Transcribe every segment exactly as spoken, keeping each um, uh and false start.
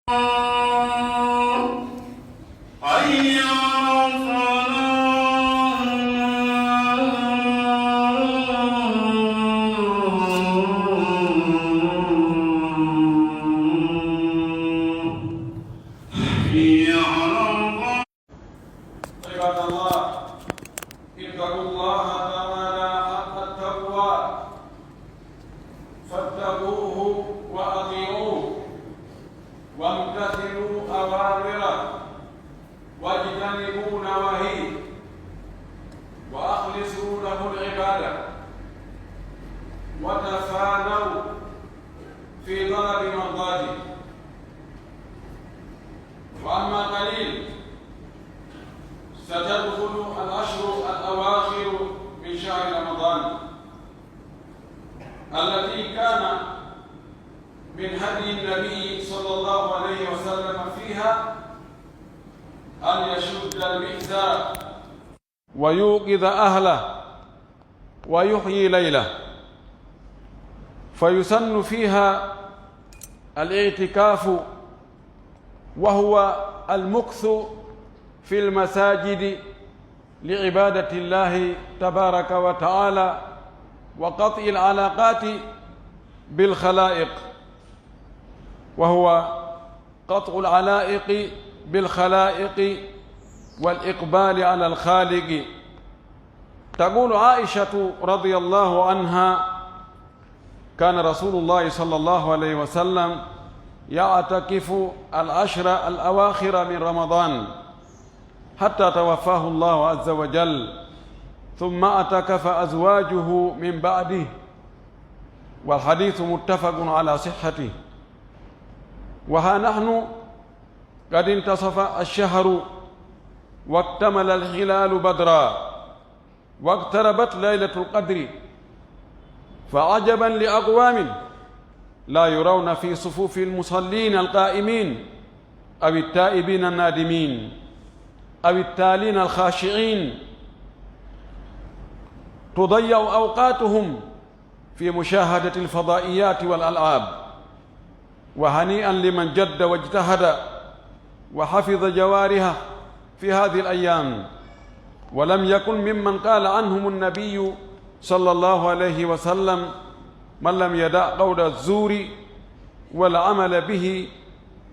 حي على الفلاح. حي على الفلاح. عباد الله، اتقوا الله تعالى حق التقوى، فاتقوه وأطيعوه، وامتثلوا أوامره، واجتنبوا نواهيه، وأخلصوا له العبادة، وتفانوا في طلب مرضاته. وأما قليل، ستدخل العشر الأواخر من شهر رمضان، التي كان من هدي النبي صلى الله عليه وسلم فيها أن يشد المئزر ويوقظ أهله ويحيي ليله، فيسن فيها الاعتكاف، وهو المكث في المساجد لعبادة الله تبارك وتعالى وقطع العلاقات بالخلائق، وهو قطع العلائق بالخلائق والإقبال على الخالق. تقول عائشة رضي الله عنها: كان رسول الله صلى الله عليه وسلم يعتكف العشر الأواخر من رمضان حتى توفاه الله عز وجل، ثم اعتكف أزواجه من بعده، والحديث متفق على صحته. وها نحن قد انتصف الشهر واكتمل الهلال بدرا واقتربت ليلة القدر، فعجبا لأقوام لا يرون في صفوف المصلين القائمين أو التائبين النادمين أو التالين الخاشعين تضيع أوقاتهم في مشاهدة الفضائيات والألعاب. وهنيئا لمن جد واجتهد وحفظ جوارحه في هذه الأيام، ولم يكن ممن قال عنهم النبي صلى الله عليه وسلم: من لم يدع قول الزور والعمل به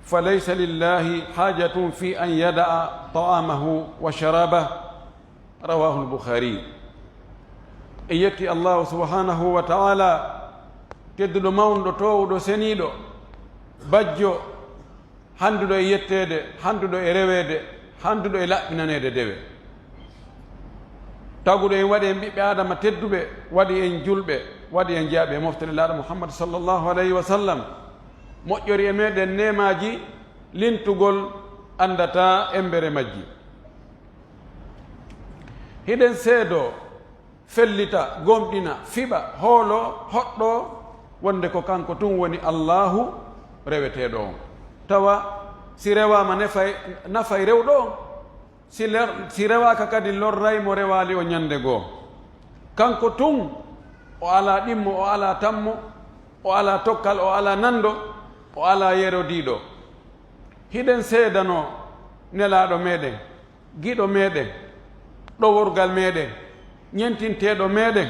فليس لله حاجة في أن يدع طعامه وشرابه. رواه البخاري. En yetti Allahu subhanahu wa ta'ala, tedduɗo, mawɗo, toowuɗo, seniiɗo, bajjo, handuɗo e yetteede, handuɗo e reweede, handuɗo e laɓɓinaneede dewe. Taguɗo en, waɗi en ɓiɓɓe Aadama tedduɓe, waɗi en julɓe, waɗi en jeyaaɓe e mofte Nelaaɗo Muhammad sallallahu alayhi wa sallam. Moƴƴori e meɗen neemaaji lintugol anndata embere majji. Hiɗen seedoo, fellita, gomɗina, fiɓa, hoolo, hoɗɗo wonde ko kanko tun woni Allahu reweteeɗo on. Tawa si rewaama nefay, nafay rewɗo on, si ler-, si rewaaka kadi lorray mo rewaali o ñande goo. Kanko tun, o alaa ɗimmo, o alaa tammo, o alaa tokkal, o alaa nando, o alaa yerodiiɗo. Hiɗen seedanoo Nelaaɗo meɗen, giɗo meɗen, ɗoworgal meɗen, ñentinteeɗo meɗen,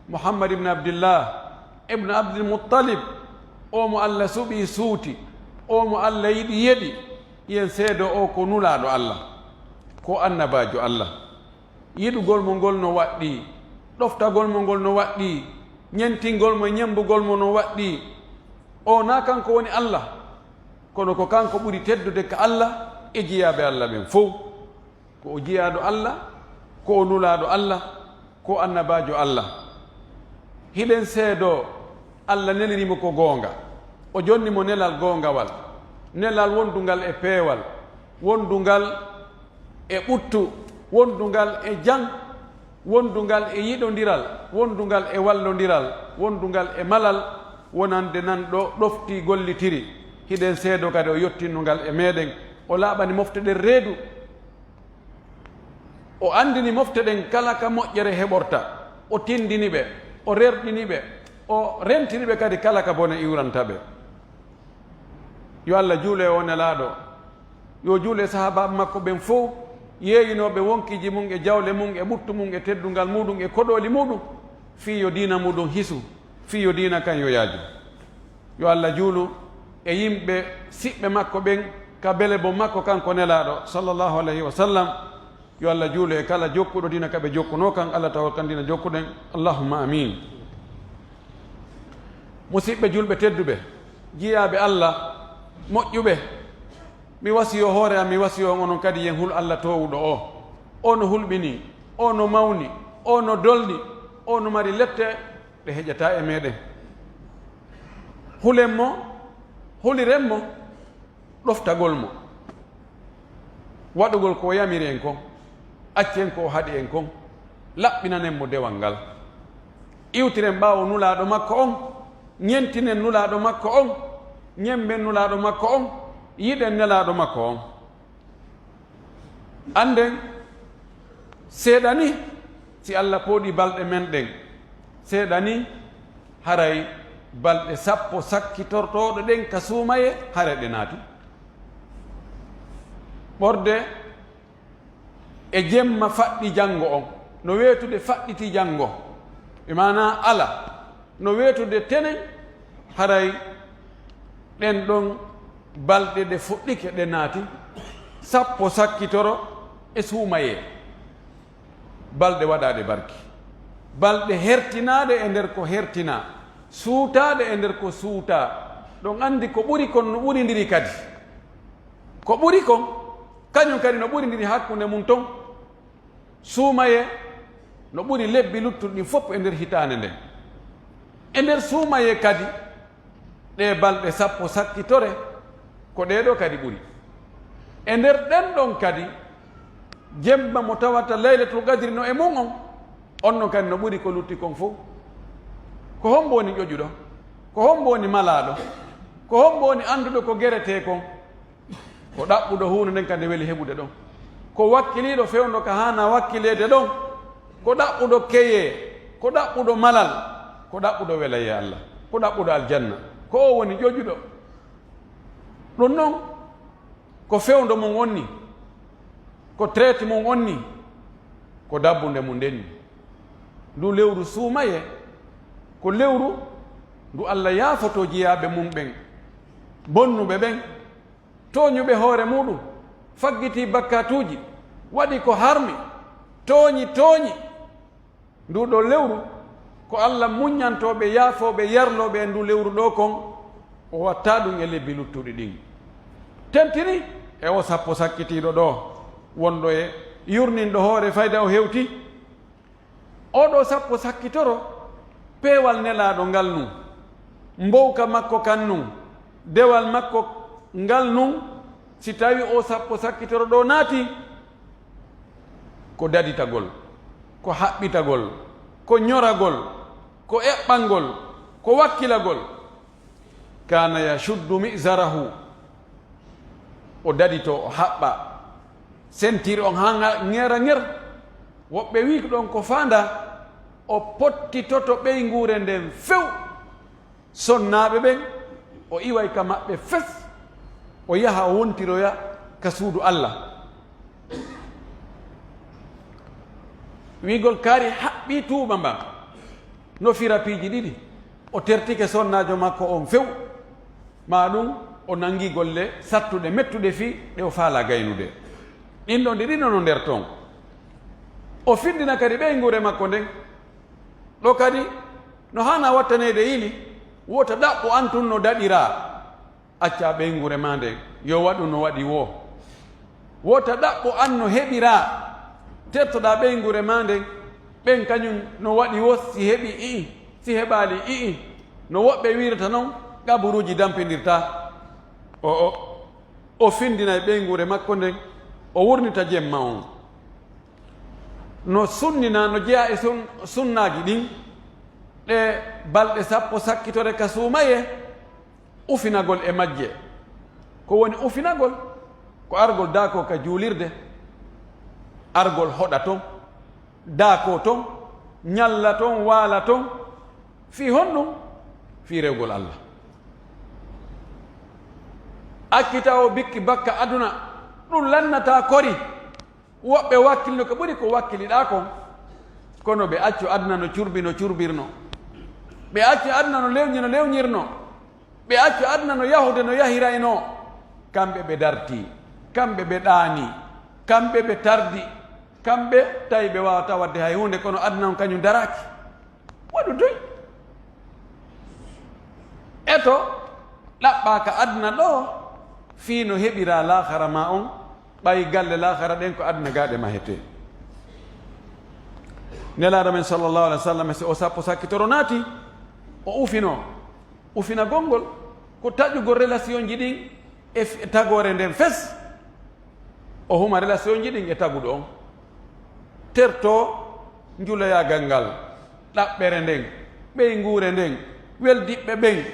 Muhammad ibn Abdillah ibn Abdul Muttalib, o mo Allah suɓii suuti, o mo Allah yiɗi yeɗi. Hiɗen seedoo o ko Nulaaɗo Allah, ko Annabaajo Allah. Yiɗugol mo ngol no waɗɗii, ɗoftagol mo ngol no waɗɗii, ñentingol mo e ñembugol mo no waɗɗii. O, naa kanko woni Allah, kono ko kanko ɓuri teddude ka Allah e jiyaaɓe Allah ɓen fow. Ko o jiyaaɗo Allah, ko o Nulaaɗo Allah, ko o Annabaajo Allah. Hiɗen seedoo Allah neliri mo ko goonga, o jonni mo nelal goongawal, nelal wondungal e peewal, wondungal e ɓuttu, wondungal e jam, wondungal e yiɗondiral, wondungal e wallondiral, wondungal e malal, wonande nan ɗo ɗofti gollitiri. Hiɗen seedoo kadi o yottinno ngal e meɗen, o laaɓani mofte ɗen reedu. O anndini mofte ɗen kala ka moƴƴere heɓorta, o tinndini ɓe, o rerɗini ɓe, o rentini ɓe kadi kala ka bone iwranta ɓe. Yo Allah juulu e o Nelaaɗo, yo juulu e sahaabaaɓe makko ɓen fow, yeeyinooɓe wonkiiji mum e jawle mum e ɓuttu mum e teddungal muuɗum e koɗooli muuɗum, fii yo diina muuɗum hisu, fii yo diina kan yo yaaju. Yo Allah juulu e yimɓe siɓɓe makko ɓen ka bele bon makko kanko Nelaaɗo, sallallahu alayhi wa sallam. Yo Allah juulu e kala jokkuɗo diina ka ɓe jokkunoo kan, Allah tawal kan diina jokkuɗen. Allahumma amiin. Musiɓɓe julɓe tedduɓe, jiyaaɓe Allah moƴƴuɓe, mi wasiyoo hoore am, mi wasiyoo on onon kadi, yen hul Allah toowuɗo o. O no hulɓinii, o no mawni, o no dolni, o no mari lette ɗe heƴataa e meɗen. Hulen mo, huliren mo, ɗoftagol mo, waɗugol ko o yamiri en kon, accen ko o haɗi en kon, laɓɓinanen mo dewal ngal. Iwtiren ɓaawo Nulaaɗo makko on, ñentinen Nulaaɗo makko on, ñemben Nulaaɗo makko on, yiɗen Nelaaɗo makko on. Annden, seeɗa ni, si Alla pooɗi balɗe men ɗen, seeɗa ni, haray balɗe sappo sakkitortooɗo ɗen ka suumaye, haray ɗe naati. Ɓorde e jemma faɗɗi janngo on, no weetude faɗɗiti janngo, e maanaa ala, no weetude tenen, haray ɗen ɗon balɗe ɗe fuɗɗike, ɗe naati, sappo sakkitoro e suumayee. Balɗe waɗaaɗe barki. Balɗe hertinaaɗe e nder ko hertinaa, suutaaɗe e nder ko suutaa. Ɗon anndi ko ɓuri kon no ɓurindiri kadi. Ko ɓuri kon, kañum kadi no ɓurindiri hakkunde mum ton. Suumayee no ɓuri lebbi luttuɗi ɗin fof e nder hitaande nden. E nder suumayee kadi, ɗee balɗe sappo sakkitore, ko ɗee ɗoo kadi ɓuri. E nder ɗen ɗon kadi, jemma mo tawata Laylatul Qadri no e mum on, on non kadi no ɓuri ko lutti kon fof. Ko hombo woni ƴoƴuɗo? Ko hombo woni malaaɗo? Ko hombo woni annduɗo ko geretee kon? Ko ɗaɓɓuɗo huunde nden kadi weli heɓude ɗon. Ko wakkiliiɗo fewndo ka haanaa wakkileede ɗon. Ko ɗaɓɓuɗo keyee, ko ɗaɓɓuɗo malal, ko ɗaɓɓuɗo welayee Alla, ko ɗaɓɓuɗo aljanna. Ko o woni ƴoƴuɗo. Ɗum non, ko fewndo mum on ni, ko traite mum on ni, ko dabbunde mum nden ni. Ndu lewru suumayee, ko lewru ndu Alla yaafotoo jiyaaɓe mum ɓen, bonnuɓe ɓen, tooñuɓe hoore muuɗum, faggitii bakkaatuuji, waɗi ko harmi, tooñi, tooñi. Nduu ɗoo lewru, ko Alla muññantooɓe, yaafooɓe, yarlooɓe e nduu lewru ɗoo kon, o watta ɗum e lebbi luttuɗi ɗin. Tentini e oo sappo sakkitiiɗo ɗoo, wonɗo e yurninɗo hoore fayda o hewti. Oo ɗoo sappo sakkitoro peewal Nelaaɗo ngal nun, mbowka makko kan nun, dewal makko ngal nun, si tawii oo sappo sakkitoro ɗoo naati, ko daditagol, ko haɓɓitagol, ko ñoragol, ko eɓɓangol, ko wakkilagol. Kaana yashuddu mi'zarahu, o dadito, o haɓɓa sentir on haa nga-, ŋera ŋer. Woɓɓe wii ɗon ko faanda, o pottitoto ɓeynguure nden few. Sonnaaɓe ɓen, o iway ka maɓɓe fes, o yaha o wontiroya ka suudu Alla. Wiigol kaari haɓɓii tuuba mban, no fira piiji ɗiɗi. O tertike sonnaajo makko on few, maa ɗum o nangi golle sattuɗe mettuɗe fii ɗe o faalaa gaynude. Ɗin ɗon ɗiɗi no nder ton. O findina kadi ɓeynguure makko nden. Ɗo kadi no haana wattaneede yili, wota ɗaɓɓu an tun no daɗiraa. Accaa ɓeynguure maa nden yo waɗu no waɗi woo. Wota ɗaɓɓu an no heɓiraa. Tertoɗaa ɓeynguure maa nden, ɓen kañum no waɗi woo, si heɓi i'i, si heɓaali i'i. No woɓɓe wiirata non, qaburuuji dampindirtaa. O, o, o findinay ɓeynguure makko nden, o wurnita jemma on. No sunnina, no jeyaa e sun-, sunnaaji ɗin, ɗe balɗe sappo sakkitore ka suumayee, ufinagol e majje. Ko woni ufinagol? Ko argol daakoo ka juulirde, argol hoɗa ton, daakoo ton, ñalla ton, waala ton. Fii honɗum? Fii rewgol Alla. Accita o bikki bakka aduna, ɗum lannataa kori. Woɓɓe wakkilino ko ɓuri ko wakkiliɗaa kon. Kono ɓe accu aduna no curbi no curbirno. Ɓe accu aduna no lewñi no lewñirno. Ɓe accu aduna no yahude no yahirayno. Kamɓe ɓe darti, kamɓe ɓe ɗaani, kamɓe ɓe tardi, kamɓe tawi ɓe waawata waɗde hay huunde, kono aduna on kañum daraaki. Waɗu toy? Eto, ɗaɓɓaa ka aduna ɗoo, fii no heɓiraa laakara maa on, ɓay galle laakara ɗen ko aduna gaa ɗe mahetee. Nelaaɗo men sallallahu alaihi wasallam, si o sappo sakkitoro naati, o ufino. Ufinagol ngol ko taƴugol relationji ɗin e f-, e tagoore nden fes. O huma relationji ɗin e taguɗo on. Terto njuloyaagal ngal, ɗaɓɓere nden, ɓeynguure nden, weldiɓɓe ɓen,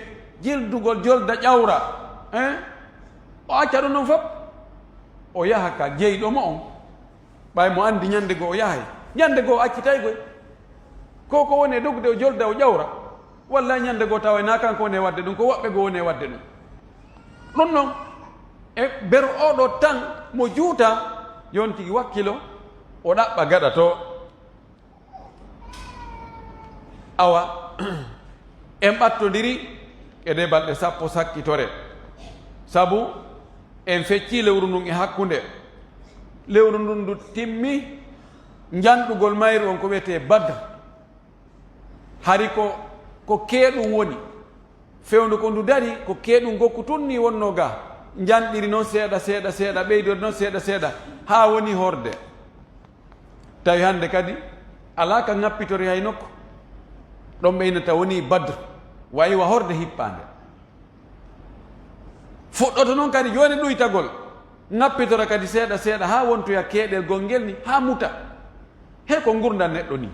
jildugol jolda ƴawra, hein? O acca ɗum ɗon fof, o yaha ka jeyɗo mo on. Ɓay mo anndi ñande goo o yahay, ñande goo o accitay koy. Ko ko woni e dogde o jolda o ƴawra, walla ñande goo tawa na kanko woni e waɗde ɗum, ko woɓɓe goo woni e waɗde ɗum. Ɗum noon, e bero oɗo tan mo juuta, yon tigi wakkilo, o ɗaɓɓa gaɗa to. Awa, en ɓattondiri e ɗe balɗe sappo sakkitore, sabu en feccii lewru ndun e hakkunde. Lewru ndun ndu timmi njanɗugol mayru on ko wiyetee Badr. Hari ko, ko keeɗum woni. Fewndo ko ndu dari, ko keeɗum gokku tun ni wonnoo ga. Njanɗiri noon seeɗa, seeɗa, seeɗa, ɓeydori noon seeɗa, seeɗa, haa woni horde. Tawi hannde kadi alaa ka ŋappitori hay nokku. Ɗon ɓeynata woni Badr, wayi wa horde hippaande. Fuɗɗoto noon kadi jooni ɗuytagol, ŋappitora kadi seeɗa, seeɗa, haa wontoya keeɗel gongel ni, haa muta. He ko ngurndan neɗɗo ni.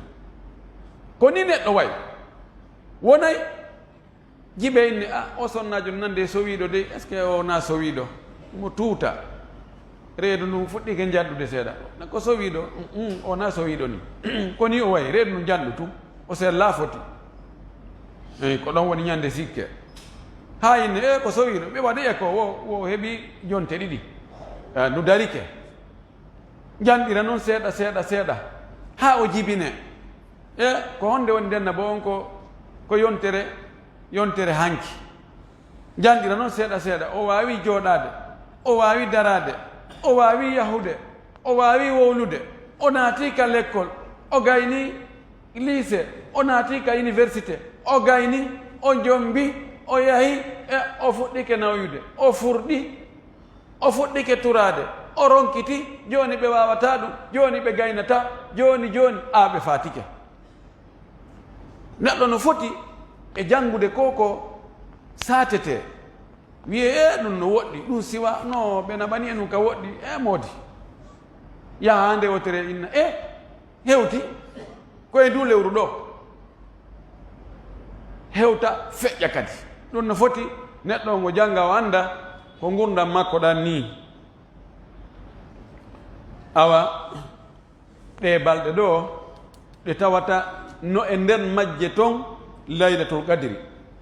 Ko ni neɗɗo wayi. Wonay Jiɓe inni, "Ah, o sonnaajo nande sowiiɗo dey, est-ce que o na sowiiɗo?" Mo tuuta. Reedu ndun fuɗɗike njanɗude seeɗa. Na ko sowiiɗo? "Mm, mm, o na sowiiɗo ni." Ko ni o wayi, reedu ndun njanɗu tun. O sella foti. Eyi, ko ɗon woni ñande sikke. Haa inni, "Eh, ko sowiiɗo." Ɓe waɗi e ko wo, wo heɓi jonte ɗiɗi. Ah, ndu darike. Njanɗira noon seeɗa, seeɗa, seeɗa, haa o jibine. E ko honde woni ndenna bo on ko, ko yontere, yontere hanki. Njanɗira noon seeɗa, seeɗa, o waawi jooɗaade, o waawi daraade, o waawi yahude, o waawi wowlude, o naati ka lekkol, o gayni lycée, o naati ka université, o gayni, o jombi, o yahi, e o fuɗɗike nawyude, o furɗi. O fuɗɗike turaade, o ronkiti, jooni ɓe waawataa ɗum, jooni ɓe gaynataa, jooni, jooni, aa, ɓe faatike. Neɗɗo no foti e janngude ko ko saatetee. Wiyee, "Ee, ɗum no woɗɗi, ɗum siwa, no ɓe naɓani e ɗum ka woɗɗi, ee, moodi." Yaha haa nde wootere inna, "Ee, hewti ko e nduu lewru ɗoo." Hewta feƴƴa kadi. Ɗum no foti neɗɗo ngo jannga o annda ko ngurndan makko ɗan nii. Awa, ɗee balɗe ɗoo, ɗe tawata no e nder majje ton Laylatul Qadri.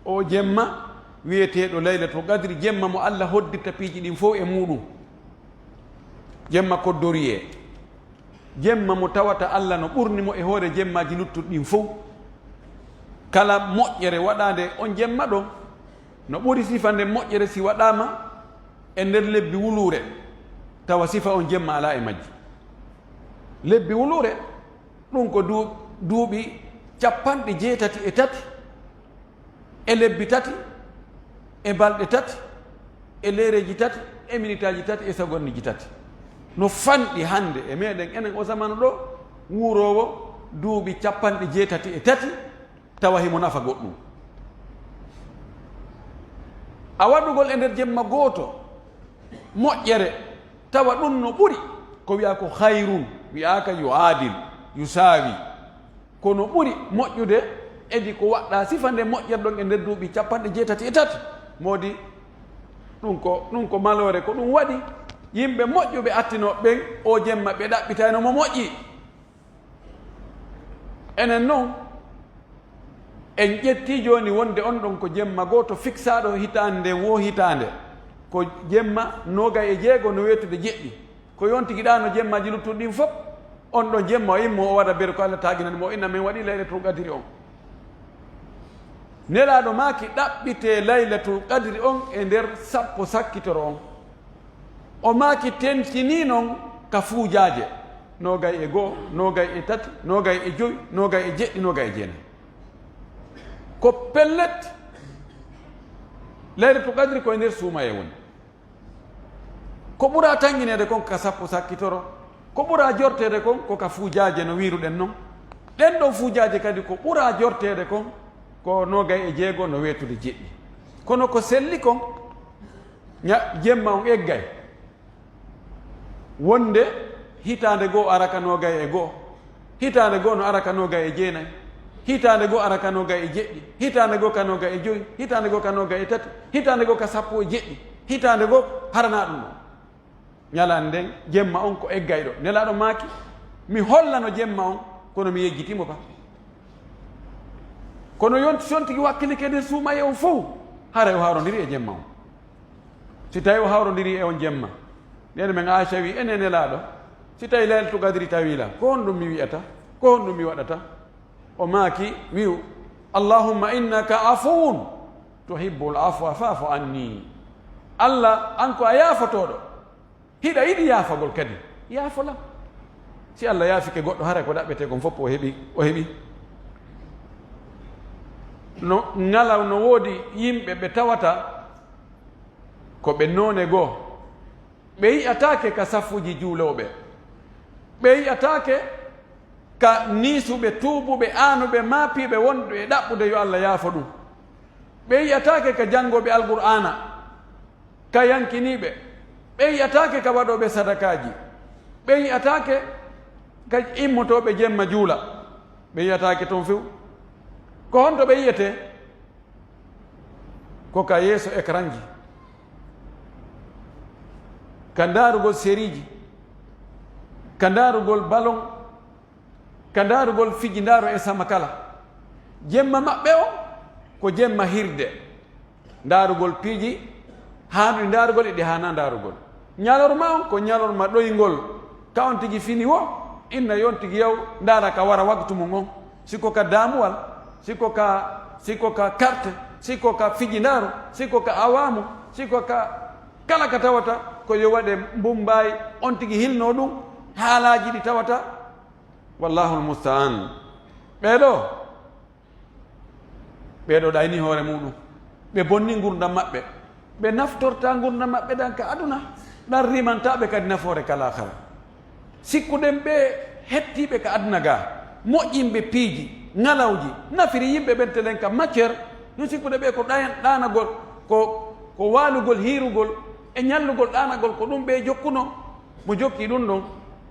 O jemma wiyeteeɗo Laylatul Qadri, jemma mo Alla hoddirta piiji ɗin fow e muuɗum. Jemma koddoriyee. Jemma mo tawata Alla no ɓurni mo e hoore jemmaaji luttuɗi ɗin fow. Kala moƴƴere waɗaande on jemma ɗon, no ɓuri sifa nden moƴƴere si waɗaama e nder lebbi wuluure, tawa sifa on jemma alaa e majji. Lebbi wuluure, ɗum ko duu-, duuɓi capanɗe jeetati e tati. E lebbi tati, e balɗe tati, e leereeji tati, e minitaaji tati, e segonniji tati. No fanɗi hannde e meɗen enen o zamanu ɗo, wuuroowo duuɓi capanɗe jeetati e tati, tawa himo nafa goɗɗum. A waɗugol e nder jemma gooto moƴƴere, tawa ɗum no ɓuri, ko wiyaa ko hayrun, wiyaaka yo aadil, yo saawi. Kono ɓuri moƴƴude, edi ko waɗɗaa sifa nde moƴƴere ɗon e nder duuɓi capanɗe jeetati e tati. Moodi, ɗum ko, ɗum ko maloore, ko ɗum waɗi yimɓe moƴƴuɓe attinooɓe ɓen, o jemma ɓe ɗaɓɓitayno mo moƴƴi. Enen non, en ƴetti jooni wonde on ɗon ko jemma gooto fiksaaɗo hitaande nden, woo hitaande. Ko jemma noogay e jeego no weetude jeɗɗi. Ko yontigi ɗaano jemmaaji luttuɗi ɗin fof, on ɗon jemma o immo o waɗa beru ko Allah taaginani mo, o inna men waɗi laylatul qadri on. Nelaaɗo maaki ɗaɓɓitee laylatul qadri on e nder sappo sakkitoro on. O maaki tentinii non ka fuujaaje, noogay e goo, noogay e tati, noogay e joy, noogay e jeɗɗi, noogay e jeenay. Ko pellet, laylatul qadri ko e nder suumayee woni. Ko ɓuraa tangineede kon ka sappo sakkitoro, ko ɓuraa jorteede kon ko ka fuujaaje no wiiruɗen non. Ɗen ɗon fuujaaje kadi ko ɓuraa jorteede kon ko noogay e jeego no weetude jeɗɗi. Kono ko selli kon, ña-, jemma on eggay. Wonde hitaande goo ara ka noogay e goo, hitaande goo no ara ka noogay e jeenay, hitaande goo ara ka noogay e jeɗɗi, hitaande goo ka noogay e joy, hitaande goo ka noogay e tati, hitaande goo ka sappo e jeɗɗi, hitaande goo harana ɗum ɗon. Ñalaande nden, jemma on ko eggayɗo. Nelaaɗo maaki, mi hollano jemma on, kono mi yejjitimo ba. Kono yonti, si on tigi wakkilike nder suumayee on fow, haray o hawrondiri e jemma on. Si tawi o hawrondiri e on jemma, nden men Aisha wi, "Ene Nelaaɗo, si tawi laylatul qadri tawi la, ko honɗum mi wi'ata? Ko honɗum mi waɗata?" O maaki, wi'u, "Allahumma innaka afuwun tuhibbul afwa fa'fu anni." Allah, an ko a yaafotooɗo. Hiɗa yiɗi yaafagol kadi. Yaafo lan. Si Allah yaafike goɗɗo, haray ko ɗaɓɓetee kon fof o heɓi, o heɓi. No, ŋalaw no woodi yimɓe ɓe tawata ko ɓe noone goo. Ɓe yi'ataake ka safuuji juulooɓe. Ɓe yi'ataake ka niisuɓe, tuubuɓe, aanuɓe, maapiiɓe, wonɓe e ɗaɓɓude yo Allah yaafo ɗum. Ɓe yi'ataake ka janngooɓe Alqur'aana, ka yankiniiɓe. Ɓe yi'ataake ka waɗooɓe sadakaaji. Ɓe yi'ataake ka immotooɓe jemma juula. Ɓe yi'ataake toon few. Ko honto ɓe yi'etee? Ko ka yeeso ekranji, ka ndaarugol seriiji, ka ndaarugol balon, ka ndaarugol fiji ndaaro e sama kala. Jemma maɓɓe o ko jemma hirde, ndaarugol piiji haanuɗi ndaarugol e ɗi haanaa ndaarugol. Ñalorma on ko ñalorma ɗoyngol, ka on tigi fini wo, inna yon tigi yaw ndaara ka wara waktu mum on. Si ko ka daamuwal, si ko ka, si ko ka karte, si ko ka fiji ndaaro, si ko ka awaamu, si ko ka kala ka tawata ko yo waɗe mbumbaayi, on tigi hilnoo ɗum, haalaaji ɗi tawata. Wallahul musta'an. Ɓee ɗoo, ɓee ɗoo ɗayni hoore muɗum. Ɓe bonni ngurdam maɓɓe. Ɓe naftorta ngurdam maɓɓe ɗan ka aduna, ɗan rimantaa ɓe kadi nafoore ka laakara. Sikkuɗen ɓe hettiiɓe ka aduna ga, moƴƴinɓe piiji, ŋalawji, nafiri yimɓe ɓen telen ka matière, no sikkude ɓe ko ɗayan-, ɗaanagol, ko, ko waalugol, hiirugol, e ñallugol ɗaanagol, ko ɗum ɓe jokkuno. Mo jokki ɗum ɗon,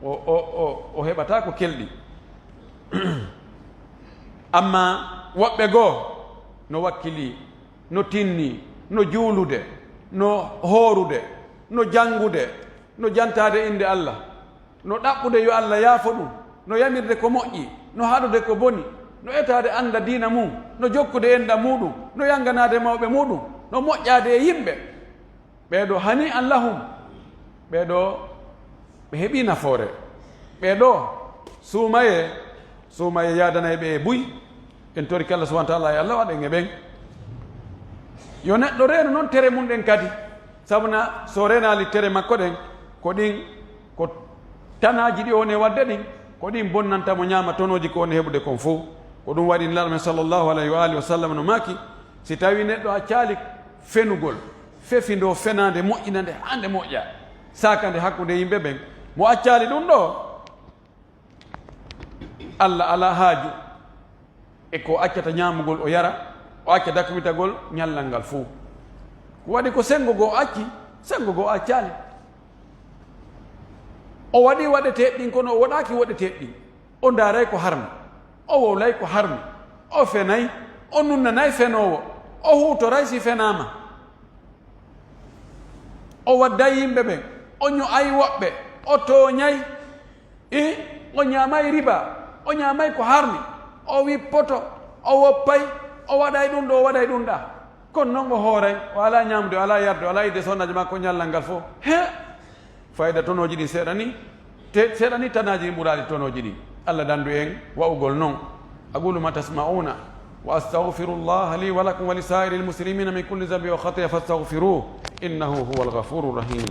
o, o, o, o heɓata ko kelɗi. Amma woɓɓe goo no wakkili, no tinni, no juulude, no hoorude, no janngude, no jantaade innde Allah, no ɗaɓɓude yo Allah yaafo ɗum, no yamirde ko moƴƴi, no haɗude ko boni, no etaade annda diina mum, no jokkude enɗam muɗum, no yannganaade mawɓe muɗum, no moƴƴaade e yimɓe. Ɓee ɗoo hani an lahum, ɓee ɗoo ɓe heɓii nafoore. Ɓee ɗoo suumayee, suumayee yaadanay ɓe e buy. En torike Allah subhanahu wa taala, yo Allah waɗ en e ɓen. Yo neɗɗo reenu noon tere mum ɗen kadi, sabu na so reenaali tere makko ɗen, ko ɗin, ko tanaaji ɗi o woni e waɗde ɗin, ko ɗin bonnanta mo ñaama tonooji ko o woni heɓude kon fof. Ko ɗum waɗi Nelaaɗo men sallallahu alayhi wa alihi wa sallam no maaki, si tawii neɗɗo accaali fenugol, fefindoo fenaande, moƴƴinande haa nde moƴƴa, saakande hakkunde yimɓe ɓen, mo accaali ɗum ɗoo, Allah alaa haaju e ko accata ñaamugol o yara, o acca dakmitagol ñallal ngal fof. Ko waɗi ko senngo goo acci, senngo goo accaali. O waɗi waɗeteeɗi ɗin, kono o waɗaaki woɗeteeɗi ɗin. O ndaaray ko harmi, o wowlay ko harmi, o fenay, o nunnanay fenoowo, o huutoray si fenaama. O wadday yimɓe ɓen, o ño'ay woɓɓe, o tooñay, i, o ñaamay riba, o ñaamay ko harmi, o wippoto, o woppay, o waɗay ɗum ɗo, o waɗay ɗum ɗa. Kono noon o hooray, o alaa ñaamde, o alaa yarde, o alaa yiɗde sonnaaji makko ñallal ngal fof. He! Fayda tonooji ɗin seeɗa ni, te seeɗa ni tanaaji ɗin ɓuraali tonooji ɗin. Allah danndu en wa'ugol noon. أقول ما تسمعون وأستغفر الله لي ولكم ولسائر المسلمين من كل ذنب وخطيئة فاستغفروه إنه هو الغفور الرحيم.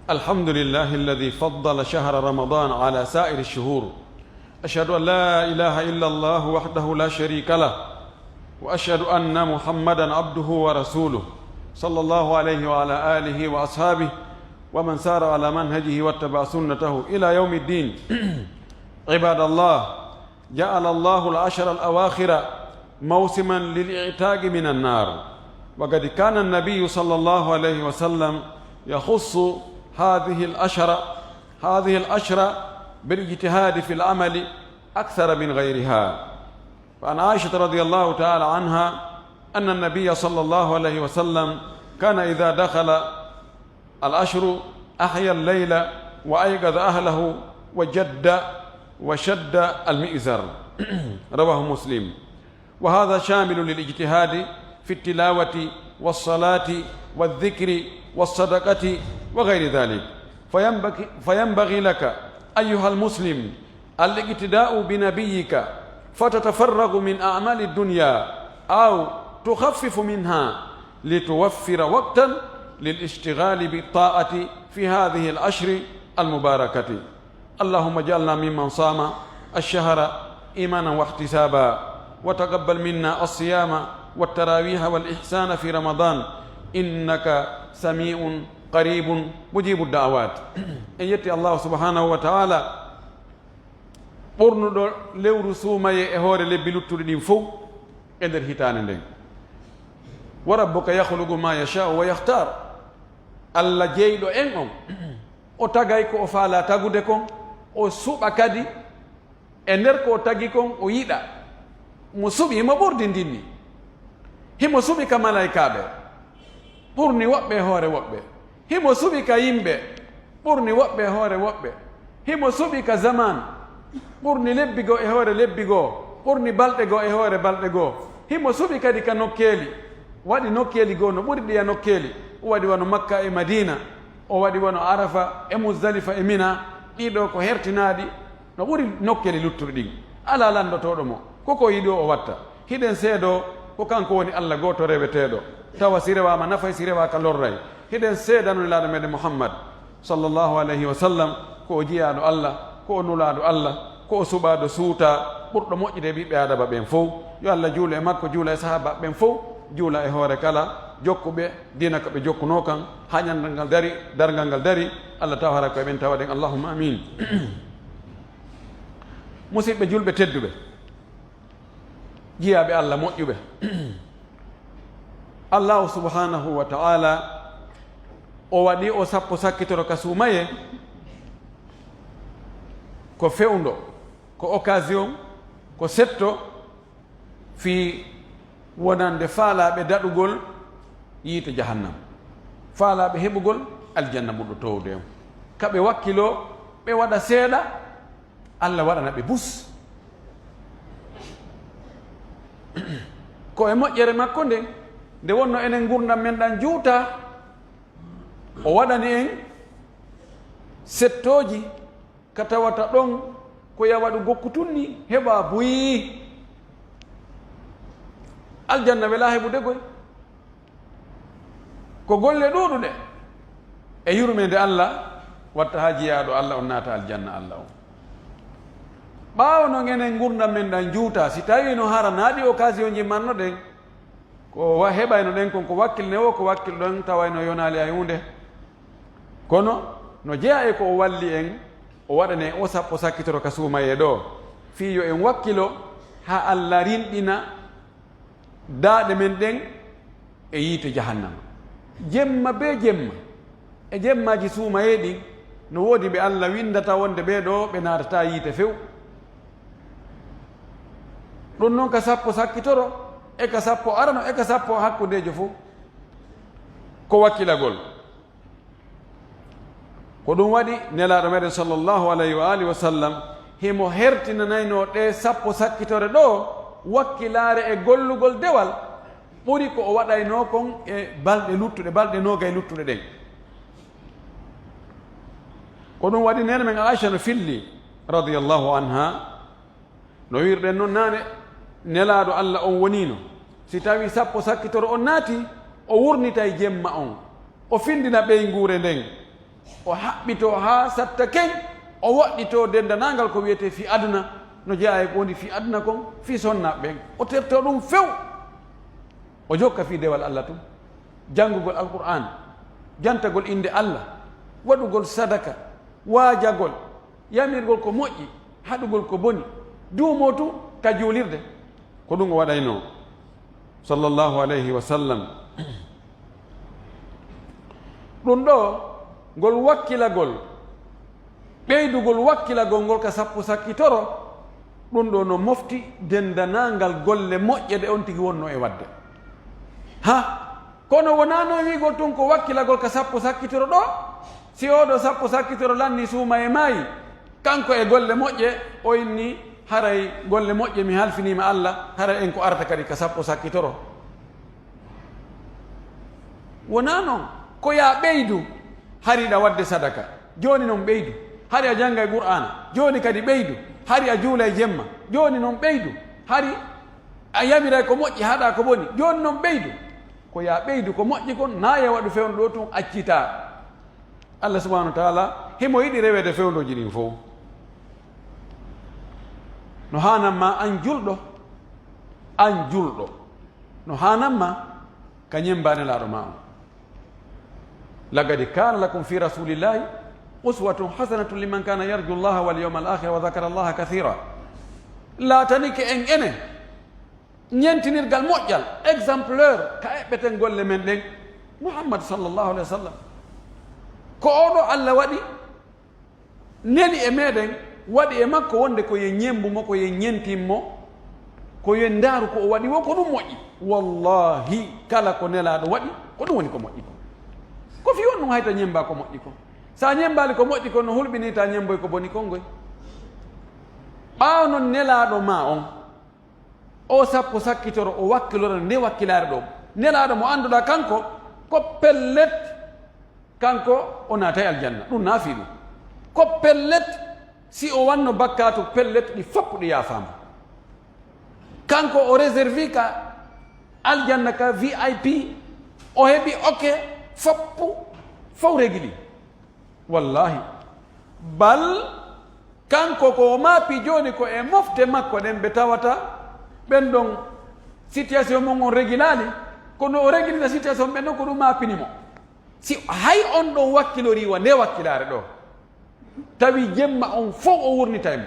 الحمد لله الذي فضل شهر رمضان على سائر الشهور. أشهد أن لا إله إلا الله وحده لا شريك له، وأشهد أن محمدا عبده ورسوله، صلى الله عليه وعلى آله وأصحابه ومن سار على منهجه واتبع سنته إلى يوم الدين. عباد الله، جعل الله العشر الأواخر موسما للإعتاق من النار، وقد كان النبي صلى الله عليه وسلم يخص هذه العشر، هذه العشر بالاجتهاد في العمل أكثر من غيرها. فعن عائشة رضي الله تعالى عنها أن النبي صلى الله عليه وسلم كان إذا دخل العشر أحيا الليل وأيقظ أهله وجد وشد المئزر. رواه مسلم. وهذا شامل للاجتهاد في التلاوة والصلاة والذكر والصدقة وغير ذلك. فينبغي، فينبغي لك أيها المسلم الاقتداء بنبيك، فتتفرغ من أعمال الدنيا أو تخفف منها لتوفر وقتا للاشتغال بالطاعة في هذه العشر المباركة. اللهم اجعلنا ممن صام الشهر إيمانا واحتسابا، وتقبل منا الصيام والتراويح والإحسان في رمضان، إنك سميع قريب مجيب الدعوات. En yetti Allah subhanahu wa ta'ala, ɓurnuɗo lewru suumaye e hoore lebbi luttuɗi ɗin fow e nder hitaande nden. Wa rabbuka yakhluqu ma yasha'u wa yakhtar. Allah jeyɗo en on, o tagay ko o faalaa tagude kon, o suɓa kadi e nder ko o tagi kon, o yiɗa. Mo suɓi, himo ɓurdi ndinni. Himo suɓi ka malaykaaɓe, ɓurni woɓɓe e hoore woɓɓe. Himo suɓi ka yimɓe, ɓurni woɓɓe e hoore woɓɓe. Himo suɓi ka zaman, ɓurni lebbi goo e hoore lebbi goo, ɓurni balɗe goo e hoore balɗe goo. Himo suɓi kadi ka nokkeeli, waɗi nokkeeli goo no ɓuri ɗiya nokkeeli. O waɗi wano Makka e Madiina, o waɗi wano Arafa e Muzdalifa e Mina, ɗii ɗoo ko hertinaaɗi, no ɓuri nokkeeli luttuɗi ɗin. Alaa lanndotooɗo mo, ko ko yiɗi o watta. Hiɗen seedoo ko kanko woni Allah gooto reweteeɗo, tawa si rewaama nafay, si rewaaka lorray. Hiɗen seedano Nelaaɗo meɗen Muhammad, sallallahu alayhi wa sallam, ko o jiyaaɗo Allah, ko o nulaaɗo Allah, ko o suɓaaɗo suutaa, ɓurɗo moƴƴude e ɓiɓɓe Aadama ɓen fow. Yo Allah juulu e makko, juula e sahaabaaɓe ɓen fow, juula e hoore kala jokkuɓe diina ka ɓe jokkunoo kan, haa ñannde ngal dari, darngal ngal dari, Allah tawa hara ko e ɓen tawaɗen. Allahumma amin. Musidɓe julɓe tedduɓe, jiyaaɓe Allah moƴƴuɓe, Allahu subhanahu wa ta'ala, o waɗi o sappo sakkitoro ka suumaye, ko fewndo, ko occasion, ko setto fii wonande faalaaɓe daɗugol yiite jahannam, faalaaɓe heɓugol aljanna ɓurɗo toowde on. Ka ɓe wakkiloo, ɓe waɗa seeɗa, Allah waɗana ɓe bus. Ko e moƴƴere makko nden, nde wonno enen ngurndan men ɗan juuta, o waɗani en settooji ka tawata ɗon ko ya waɗu gokku tun ni heɓa buyi. Aljanna welaa heɓude koy. Ko golle ɗuuɗuɗe e yurmeende Allah watta haa jiyaaɗo Allah on naata aljanna Allah on. Ɓaawo non enen ngurndan men ɗan juuta, si tawii no hara naa ɗi occasion ji marnoɗen, ko wa-, heɓayno ɗen kon ko wakkilne woo, ko wakkilɗon tawayno yonaali hay huunde. Kono no jeyaa e ko o walli en, o waɗane o sappo sakkitoro ka suumayee ɗoo, fii yo en wakkilo haa Allah rinɗina daaɗe men ɗen e yiite jahannama. Jemma bee jemma, e jemmaaji suumayee ɗin, no woodi ɓe Allah winndata wonde ɓee ɗoo ɓe naatataa yiite few. Ɗun non ka sappo sakkitoro, e ka sappo arano, e ka sappo hakkundeejo fow. Ko wakkilagol. Ko ɗum waɗi Nelaaɗo meɗen sallallahu alayhi wa alihi wa sallam himo hertinanaynoo ɗee sappo sakkitore ɗoo wakkilaare e gollugol dewal ɓuri ko o waɗaynoo kon e balɗe luttuɗe, balɗe noogay luttuɗe ɗen. Ko ɗum waɗi neene men Aisha no filli, radiyallahu anha, no wiirɗen non naane, Nelaaɗo Alla on woniino, si tawii sappo sakkitoro on naatii, o wurnitay jemma on, o findina ɓeynguure nden, o haɓɓitoo haa satta keñ, o woɗɗitoo denndanangal ko wi'etee fii aduna, no jeyaa e ko woni fii aduna kon, fii sonnaaɓe ɓen. O tertoo ɗum few, o jokka fii dewal Alla tun, janngugol Alqur'aan, jantagol innde Alla, waɗugol sadaka, waajagol, yamirgol ko moƴƴi, haɗugol ko boni, duumoo tun ka juulirde. Ko ɗum o waɗaynoo, sallallahu alayhi wa sallam. Ɗum ɗoo, ngol wakkilagol, ɓeydugol wakkilagol ngol ka sappo sakkitoro, ɗum ɗoo no mofti denndanangal golle moƴƴe ɗe on tigi wonnoo e waɗde. Ha, kono wonaa non wi'ugol tun ko wakkilagol ka sappo sakkitoro ɗoo. Si oo ɗoo sappo sakkitoro lannii suumayee maayi, kanko e golle moƴƴe, o inni, haray golle moƴƴe mi halfinii ma Alla, haray en ko arata kadi ka sappo sakkitoro. Wonaa non, ko yaa ɓeydu, hari hiɗa waɗde sadaka, jooni non ɓeydu, hari a janngay Qur'aana, jooni kadi ɓeydu, hari a juulay jemma, jooni non ɓeydu, hari a yamiray ko moƴƴi, haɗaa ko boni, jooni non ɓeydu. Ko yaa ɓeydu ko moƴƴi kon, naa yaa waɗu fewndo ɗoo tun accitaa. Alla subhaanahu wa taala himo yiɗi reweede fewndooji ɗin fow. No haanan ma an julɗo, an julɗo, no haanan ma ka ñemmba Nelaaɗo maa on. Laqad kaana lakum fii rasuulillaahi uswatun hasanatun liman kaana yarju Llaaha wal yawmal aakhira wa dakara Llaaha kasiira. Laatanike en enen ñentinirgal moƴƴal, exemplaire, ka eɓɓeten golle men ɗen, Muhammad sallallahu alayhi wa sallam. Ko oo ɗoo Alla waɗi, neli e meɗen, waɗi e makko wonde ko yo ñemmbu mo, ko yo ñentin mo, ko yo ndaaru ko o waɗi woo, ko ɗum moƴƴi. Wallaahi, kala ko Nelaaɗo waɗi, ko ɗum woni ko moƴƴi kon. Ko fii on ɗum hayta ñemmba ko moƴƴi kon. Si a ñemmbaali ko moƴƴi kon, no hulɓinii ta ñemmboy ko boni kon ngoy. Ɓaawo non Nelaaɗo maa on, o sappo sakkitoro, o wakkilora nde wakkilaare ɗoo. Nelaaɗo mo annduɗaa kanko, ko pellet, kanko o naatay aljanna. Ɗum naa fii ɗum. Ko pellet, si o wanno bakkaatu, pellet ɗi fof ɗi yaafaama. Kanko o réservi ka aljanna ka V I P, o heɓi oke, foppu, fof regili. Wallaahi. Bal, kanko ko o maapi jooni ko e mofte makko ɗen ɓe tawata ɓen ɗon situation mon on regilaali, kono o regilita situation ɓen ɗon ko ɗum maapini mo. Si hay on ɗon wakkilorii wa nde wakkilaare ɗoo, tawi jemma on fof o wurnitay mo,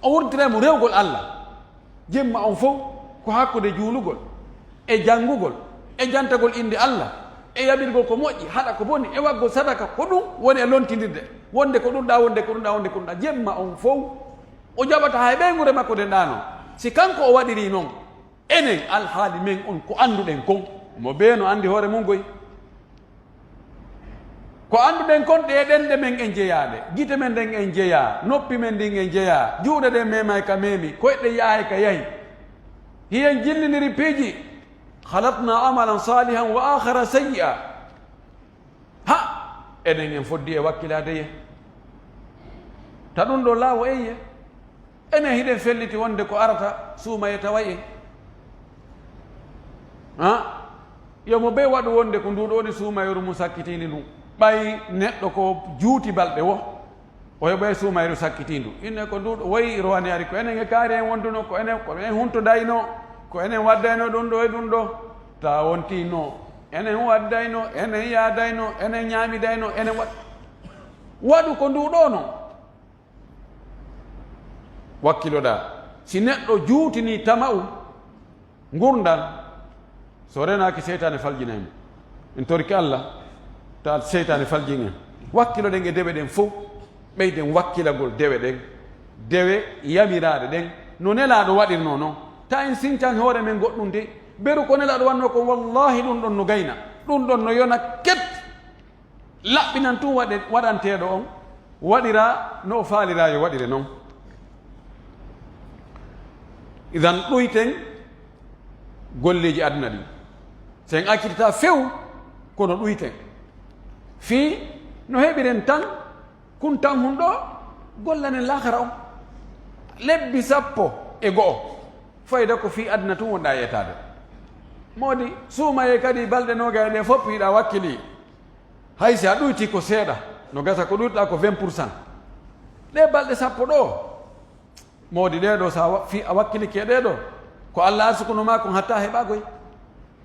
o wurnitay mo rewgol Alla. Jemma on fof ko hakkunde juulugol, e janngugol, e jantagol innde Alla, e yamirgol ko moƴƴi, haɗa ko boni, e waggol sadaka, ko ɗum woni e lontindirde, wonde ko ɗum ɗaa, wonde ko ɗum ɗaa, wonde ko ɗum ɗaa. Jemma on fof o jaɓata hay ɓeynguure makko nden ɗaano. Si kanko o waɗirii non, enen alhaali men on ko annduɗen kon, mo bee no anndi hoore mum goy. Ko annduɗen kon, ɗee ɗenɗe men en jeyaaɗe, gite men ɗen en jeyaa, noppi men ɗin en jeyaa, juuɗe ɗen meemay ka meemi, koyɗe yahay ka yahi. Hiyen jilliniri piiji, khalaqna amalan salihan wa akhara sayyi'a. Ha, enen en foddi e wakkilaade ye. Ta ɗum ɗo laawo en ye. Enen hiɗen felliti wonde ko arata suumaye taway en. Ha? Yo mo bee waɗu wonde ko nduuɗo woni suumayru mum sakkitiindi ndun. Ɓay neɗɗo ko juuti balɗe wo, o heɓoy suumayru sakkitiindu. Inne ko nduuɗo woy rowani ari ko enen e kaari en wonduno, ko enen, ko enen huntodayno, ko enen waddayno ɗum ɗo e ɗum ɗo. Ta wontiino, enen waddayno, enen yaadayno, enen ñaamidayno, enen waɗ-, waɗu ko nduuɗo non. Wakkiloɗaa, si neɗɗo juutinii tama'u ngurndan, so renaaki, seytaane faljinay mo. En torike Alla, ta seytaane faljin en. Wakkiloɗen e dewe ɗen fow, ɓeyden wakkilagol dewe ɗen, dewe yamiraaɗe ɗen, no Nelaaɗo waɗirnoo non. Ta en sincan hoore men goɗɗum de, beru ko Nelaaɗo wannoo kon, wallaahi ɗum ɗon no gayna, ɗum ɗon no yona ket. Laɓɓinan tun waɗe-, waɗanteeɗo on, waɗira no o faalira yo waɗire non. Idan ɗuyten golleeji aduna ɗin. Si en accitata few, kono ɗuyten. Fii no heɓiren tan, kun tan hun ɗoo, gollanen laakara on. Lebbi sappo e go'o, fayda ko fii aduna tun wonɗaa yeetaade. Moodi, suumayee kadi balɗe noogay ɗe fof hiɗa wakkili. Hay si a ɗuyti ko seeɗa, no gasa ko ɗuuɗaa ko vingt pour cent. Ɗee balɗe sappo ɗoo, moodi ɗee ɗoo, so a wa-, fii a wakkilike e ɗee ɗoo, ko Alla arsukuno maa kon hatta heɓa koy.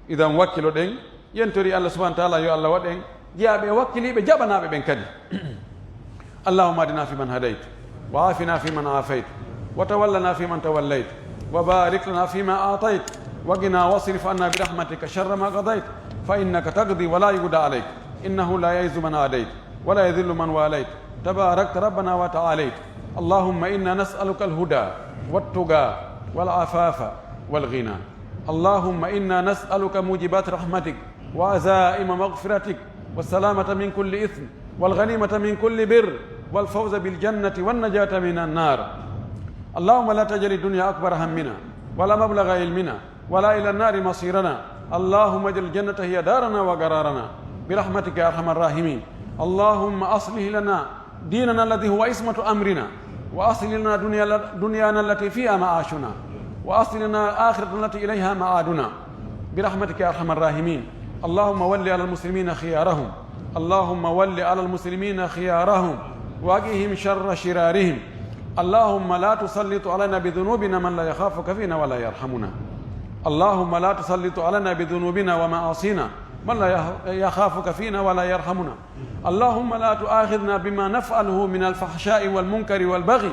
Idan wakkiloɗen, yentori Alla subhanahu wa taala yo Alla waɗ en jeyaaɓe e wakkiliiɓe jaɓanaaɓe ɓen kadi. اللهم اهدنا فيمن هديت، وعافنا فيمن عافيت، وتولنا فيمن توليت، وبارك لنا فيما أعطيت، وقنا واصرف عنا برحمتك شر ما قضيت، فإنك تقضي ولا يقضى عليك، إنه لا يعز من عاديت، ولا يذل من واليت، تباركت ربنا وتعاليت. اللهم إنا نسألك الهدى والتقى والعفاف والغنى. اللهم إنا نسألك موجبات رحمتك وعزائم مغفرتك والسلامة من كل إثم والغنيمة من كل بر والفوز بالجنة والنجاة من النار. اللهم لا تجعل الدنيا أكبر همنا ولا مبلغ علمنا ولا إلى النار مصيرنا. اللهم اجعل الجنة هي دارنا وقرارنا برحمتك يا أرحم الراحمين. اللهم أصلح لنا ديننا الذي هو عصمة أمرنا، وأصلح لنا دنيا-، دنيانا التي فيها معاشنا، وأصلح لنا الآخرة التي إليها معادنا برحمتك يا أرحم الراحمين. اللهم ول على المسلمين خيارهم، اللهم ول على المسلمين خيارهم، وقهم شر شرارهم. اللهم لا تسلط علينا بذنوبنا من لا يخافك فينا ولا يرحمنا. اللهم لا تسلط علينا بذنوبنا ومعاصينا من لا يخ-، يخافك فينا ولا يرحمنا. اللهم لا تؤاخذنا بما نفعله من الفحشاء والمنكر والبغي،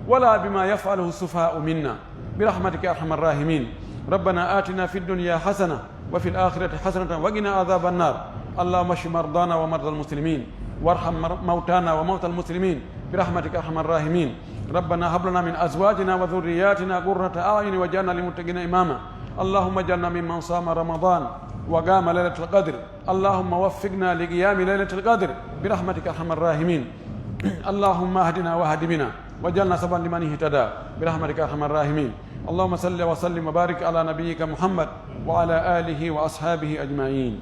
ولا بما يفعله السفهاء منا، برحمتك يا أرحم الراحمين. ربنا آتنا في الدنيا حسنة وفي الآخرة حسنة وقنا عذاب النار. اللهم اشف مرضانا ومرضى المسلمين، وارحم مر-، موتانا وموتى المسلمين، برحمتك يا أرحم الراحمين. ربنا هب لنا من أزواجنا وذرياتنا قرة أعين واجعلنا للمتقين إماما. اللهم اجعلنا ممن صام رمضان وقام ليلة القدر. اللهم وفقنا لقيام ليلة القدر برحمتك يا أرحم الراحمين. اللهم اهدنا واهد بنا واجعلنا سببا لمن اهتدى برحمتك يا أرحم الراحمين. اللهم صل وسلم وبارك على نبيك محمد وعلى آله وأصحابه أجمعين.